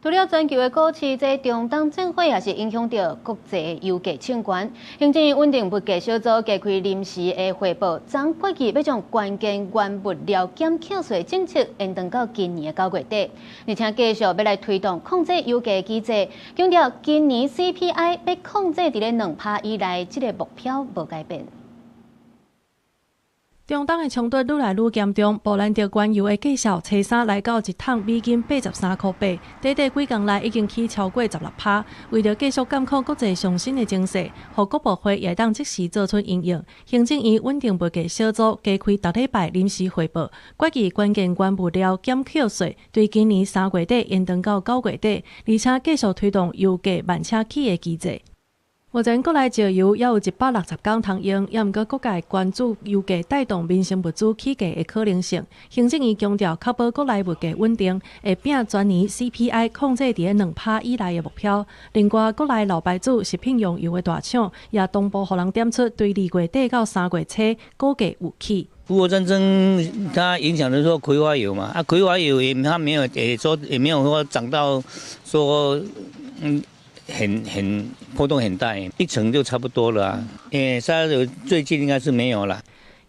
除了全球的股市，這中東戰火也是影響著國際油價衝懸。行政院穩定物價小組加開臨時的會報，昨決議欲將關鍵原物料減課稅政策延長到今年的9月底，而且繼續欲來推動控制油價機制，強調今年 CPI 欲控制佇咧2趴以內，這个目標無改變。中東的衝突愈來愈嚴重，布蘭特原油的價數初三來到一桶美金83塊8，短短幾工內已經起超過16趴。為著繼續監控國際上新的情勢，予國部會也會當即時做出因應。行政院穩定物價小組加開逐禮拜臨時會報，決議關鍵原物料減課稅對今年3月底延長到9月底，而且繼續推動油價慢車起的機制。目前國內石油猶有160工通用，猶毋過各界關注油價帶動民生物資起價的可能性。行政院強調，確保國內物價穩定，會拚全年 CPI 控制佇咧2趴以內的目標。另外，國內老牌子食品用油的大廠也同步予人點出，對2月底到3月初股價有起。烏俄戰爭它影響的說葵花油嘛，啊葵花油也它沒有也說也沒有說漲到說很波動很大，一成就差不多了啊。誒，沙油最近應該是沒有了。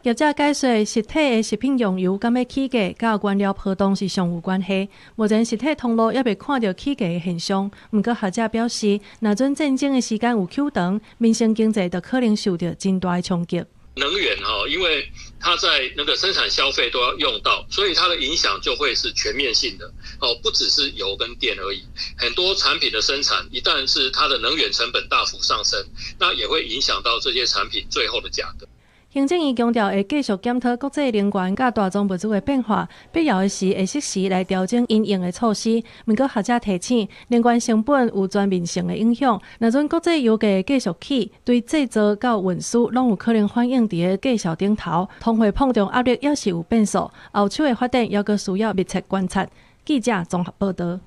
業者解說，實體的食品用油敢欲起價，佮原料波動是上有關係。目前實體通路猶未看著起價的現象。毋過學者表示，若準戰爭的時間有久長，民生經濟就可能受著真大的衝擊。能源哈，因為它在那個生產消費都要用到，所以它的影響就會是全面性的哦，不只是油跟電而已。很多產品的生產，一旦是它的能源成本大幅上升，那也會影響到這些產品最後的價格。行政院強調會繼續檢討國際能源佮大宗物資的變化，必要的時會適時來調整因應的措施。毋過學者提醒，能源成本有全面性的影響，若準國際油價繼續起，對製造佮運輸攏有可能反映佇咧價數頂頭，通貨膨脹壓力猶是有變數，後手的發展猶閣需要密切觀察。記者綜合報導。